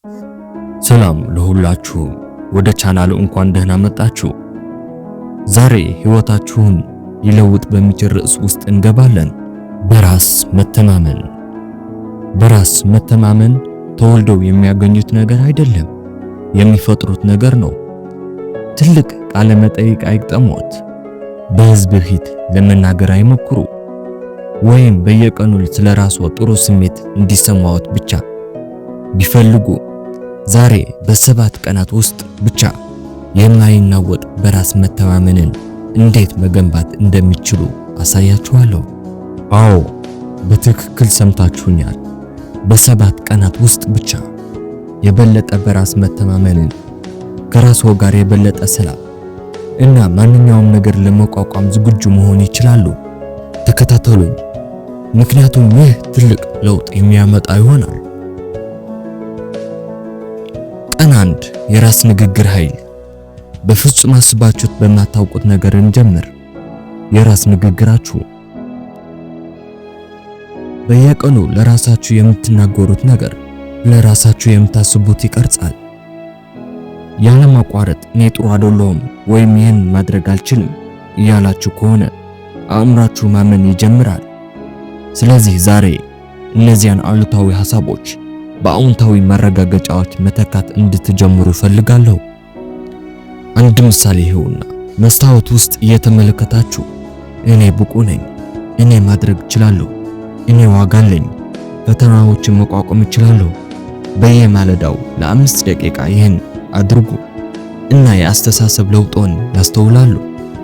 ሰላም ለሁላችሁ፣ ወደ ቻናሉ እንኳን ደህና መጣችሁ። ዛሬ ሕይወታችሁን ሊለውጥ በሚችል ርዕስ ውስጥ እንገባለን። በራስ መተማመን። በራስ መተማመን ተወልደው የሚያገኙት ነገር አይደለም፣ የሚፈጥሩት ነገር ነው። ትልቅ ቃለ መጠይቅ አይግጠሞት፣ በሕዝብ ፊት ለመናገር አይሞክሩ፣ ወይም በየቀኑ ስለ ራስዎ ጥሩ ስሜት እንዲሰማዎት ብቻ ቢፈልጉ ዛሬ በ7 ቀናት ውስጥ ብቻ የማይናወጥ በራስ መተማመንን እንዴት መገንባት እንደሚችሉ አሳያችኋለሁ። አዎ፣ በትክክል ሰምታችሁኛል። በ7 ቀናት ውስጥ ብቻ የበለጠ በራስ መተማመንን፣ ከራስዎ ጋር የበለጠ ሰላም እና ማንኛውም ነገር ለመቋቋም ዝግጁ መሆን ይችላሉ። ተከታተሉኝ፣ ምክንያቱም ይህ ትልቅ ለውጥ የሚያመጣ ይሆናል። ቀን 1፣ የራስ ንግግር ኃይል። በፍጹም አስባችሁት በማታውቁት ነገር እንጀምር። የራስ ንግግራችሁ፣ በየቀኑ ለራሳችሁ የምትናገሩት ነገር ለራሳችሁ የምታስቡት ይቀርጻል። ያለማቋረጥ እኔ ጥሩ አይደለሁም ወይም ይህን ማድረግ አልችልም እያላችሁ ከሆነ አእምሯችሁ ማመን ይጀምራል። ስለዚህ ዛሬ እነዚያን አሉታዊ ሐሳቦች በአዎንታዊ ማረጋገጫዎች መተካት እንድትጀምሩ እፈልጋለሁ። አንድ ምሳሌ ይኸውና፣ መስታወት ውስጥ እየተመለከታችሁ እኔ ብቁ ነኝ፣ እኔ ማድረግ እችላለሁ፣ እኔ ዋጋ አለኝ፣ ፈተናዎችን መቋቋም እችላለሁ። በየማለዳው ለ5 ደቂቃ ይህን አድርጉ እና የአስተሳሰብ ለውጦን ያስተውላሉ።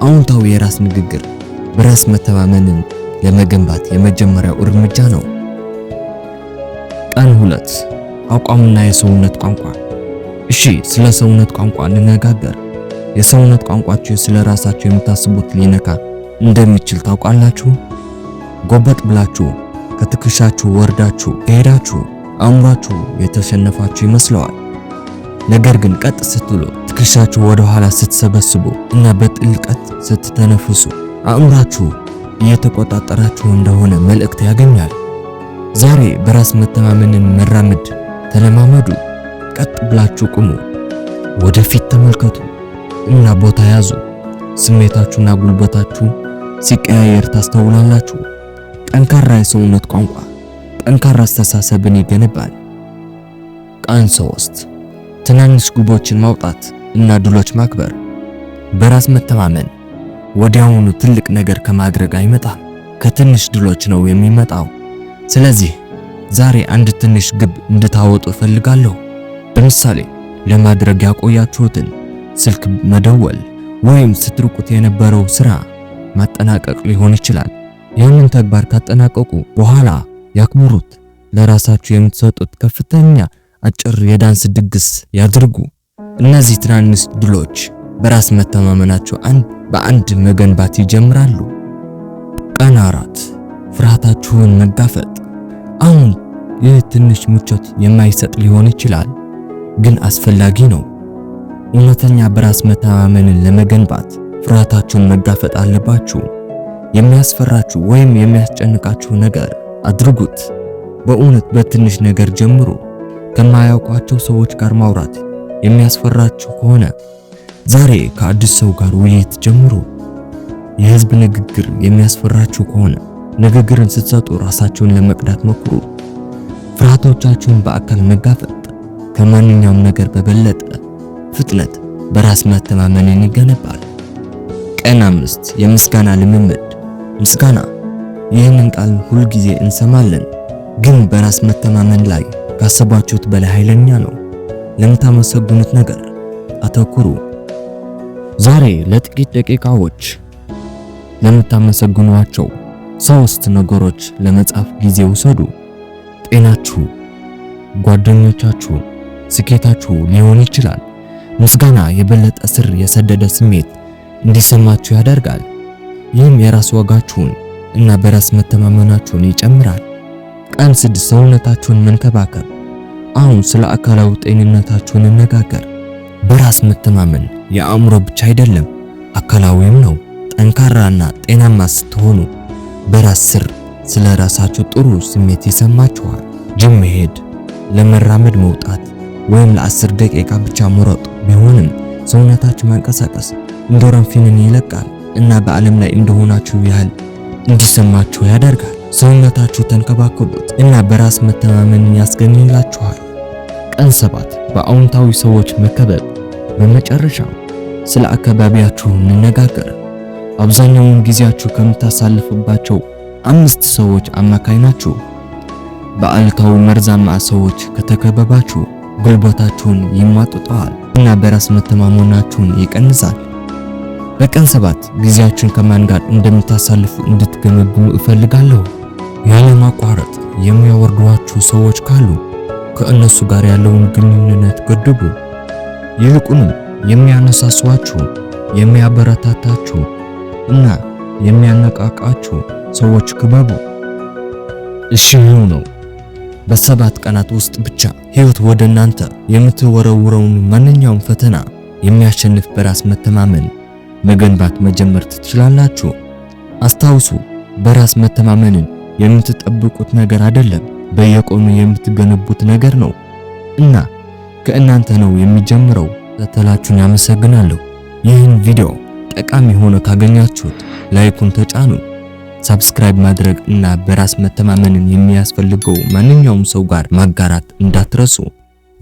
አዎንታዊ የራስ ንግግር በራስ መተማመንን ለመገንባት የመጀመሪያው እርምጃ ነው። ቀን 2፣ አቋምና የሰውነት ቋንቋ። እሺ፣ ስለ ሰውነት ቋንቋ እንነጋገር። የሰውነት ቋንቋችሁ ስለ ራሳችሁ የምታስቡት ሊነካ እንደሚችል ታውቃላችሁ? ጎበጥ ብላችሁ ከትከሻችሁ ወርዳችሁ ከሄዳችሁ አእምሯችሁ የተሸነፋችሁ ይመስለዋል። ነገር ግን ቀጥ ስትሉ፣ ትከሻችሁ ወደ ኋላ ስትሰበስቡ እና በጥልቀት ስትተነፍሱ አእምሯችሁ እየተቆጣጠራችሁ እንደሆነ መልእክት ያገኛል። ዛሬ በራስ መተማመንን መራመድ ተለማመዱ። ቀጥ ብላችሁ ቁሙ፣ ወደፊት ተመልከቱ እና ቦታ ያዙ። ስሜታችሁና ጉልበታችሁ ሲቀያየር ታስተውላላችሁ። ጠንካራ የሰውነት ቋንቋ ጠንካራ አስተሳሰብን ይገነባል። ቀን 3፣ ትናንሽ ግቦችን ማውጣት እና ድሎች ማክበር። በራስ መተማመን ወዲያውኑ ትልቅ ነገር ከማድረግ አይመጣም፣ ከትንሽ ድሎች ነው የሚመጣው። ስለዚህ ዛሬ አንድ ትንሽ ግብ እንድታወጡ እፈልጋለሁ። ለምሳሌ ለማድረግ ያቆያችሁትን ስልክ መደወል ወይም ስትርቁት የነበረው ስራ ማጠናቀቅ ሊሆን ይችላል። ይህንን ተግባር ካጠናቀቁ በኋላ ያክብሩት። ለራሳችሁ የምትሰጡት ከፍተኛ አጭር የዳንስ ድግስ ያድርጉ። እነዚህ ትናንሽ ድሎች በራስ መተማመናችሁ አንድ በአንድ መገንባት ይጀምራሉ። ቀን 4፣ ፍርሃታችሁን መጋፈጥ። አሁን ይህ ትንሽ ምቾት የማይሰጥ ሊሆን ይችላል፣ ግን አስፈላጊ ነው። እውነተኛ በራስ መተማመንን ለመገንባት ፍርሃታችሁን መጋፈጥ አለባችሁ። የሚያስፈራችሁ ወይም የሚያስጨንቃችሁ ነገር አድርጉት። በእውነት በትንሽ ነገር ጀምሩ። ከማያውቋቸው ሰዎች ጋር ማውራት የሚያስፈራችሁ ከሆነ ዛሬ ከአዲስ ሰው ጋር ውይይት ጀምሩ። የህዝብ ንግግር የሚያስፈራችሁ ከሆነ ንግግርን ስትሰጡ ራሳችሁን ለመቅዳት ሞክሩ። ፍርሃቶቻችሁን በአካል መጋፈጥ ከማንኛውም ነገር በበለጠ ፍጥነት በራስ መተማመንን ይገነባል። ቀን 5፣ የምስጋና ልምምድ። ምስጋና፣ ይህንን ቃል ሁልጊዜ እንሰማለን፣ ግን በራስ መተማመን ላይ ካሰባችሁት በላይ ኃይለኛ ነው። ለምታመሰግኑት ነገር አተኩሩ። ዛሬ ለጥቂት ደቂቃዎች ለምታመሰግኗቸው ሶስት ነገሮች ለመጻፍ ጊዜ ውሰዱ። ጤናችሁ፣ ጓደኞቻችሁ፣ ስኬታችሁ ሊሆን ይችላል። ምስጋና የበለጠ ስር የሰደደ ስሜት እንዲሰማችሁ ያደርጋል። ይህም የራስ ዋጋችሁን እና በራስ መተማመናችሁን ይጨምራል። ቀን 6፣ ሰውነታችሁን መንከባከብ። አሁን ስለ አካላዊ ጤንነታችሁ እንነጋገር። በራስ መተማመን የአእምሮ ብቻ አይደለም፣ አካላዊም ነው። ጠንካራና ጤናማ ስትሆኑ በራስ ስር ስለ ራሳችሁ ጥሩ ስሜት ይሰማችኋል። ጅም መሄድ፣ ለመራመድ መውጣት ወይም ለ10 ደቂቃ ብቻ መሮጥ ቢሆንም ሰውነታችሁ ማንቀሳቀስ endorphin ን ይለቃል እና በዓለም ላይ እንደሆናችሁ ያህል እንዲሰማችሁ ያደርጋል። ሰውነታችሁ ተንከባከቡት እና በራስ መተማመንን ያስገኝላችኋል። ቀን 7፣ በአዎንታዊ ሰዎች መከበብ። በመጨረሻ ስለ አካባቢያችሁ እንነጋገር። አብዛኛውን ጊዜያችሁ ከምታሳልፉባቸው አምስት ሰዎች አማካይ ናችሁ። በአሉታዊ መርዛማ ሰዎች ከተከበባችሁ ጉልበታችሁን ይሟጥጠዋል እና በራስ መተማመናችሁን ይቀንሳል። በቀን 7 ጊዜያችሁን ከማን ጋር እንደምታሳልፉ እንድትገመግሙ እፈልጋለሁ። ያለማቋረጥ የሚያወርዷችሁ ሰዎች ካሉ ከእነሱ ጋር ያለውን ግንኙነት ገድቡ። ይልቁንም የሚያነሳሷችሁ፣ የሚያበረታታችሁ እና የሚያነቃቃችሁ ሰዎች ክበቡ። እሺ፣ ይኸው ነው። በ7 ቀናት ውስጥ ብቻ ህይወት ወደ እናንተ የምትወረውረውን ማንኛውም ፈተና የሚያሸንፍ በራስ መተማመን መገንባት መጀመር ትችላላችሁ። አስታውሱ፣ በራስ መተማመንን የምትጠብቁት ነገር አይደለም፣ በየቀኑ የምትገነቡት ነገር ነው እና ከእናንተ ነው የሚጀምረው። ተከታተላችሁን ያመሰግናለሁ። ይህን ቪዲዮ ጠቃሚ ሆኖ ካገኛችሁት like ኡን ተጫኑ። Subscribe ማድረግ እና በራስ መተማመንን የሚያስፈልገው ማንኛውም ሰው ጋር ማጋራት እንዳትረሱ።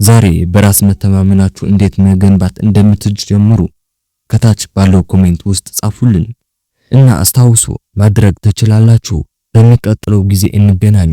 ዛሬ በራስ መተማመናችሁ እንዴት መገንባት እንደምትጀምሩ ከታች ባለው comment ውስጥ ጻፉልን እና አስታውሱ፣ ማድረግ ትችላላችሁ። በሚቀጥለው ጊዜ እንገናኝ።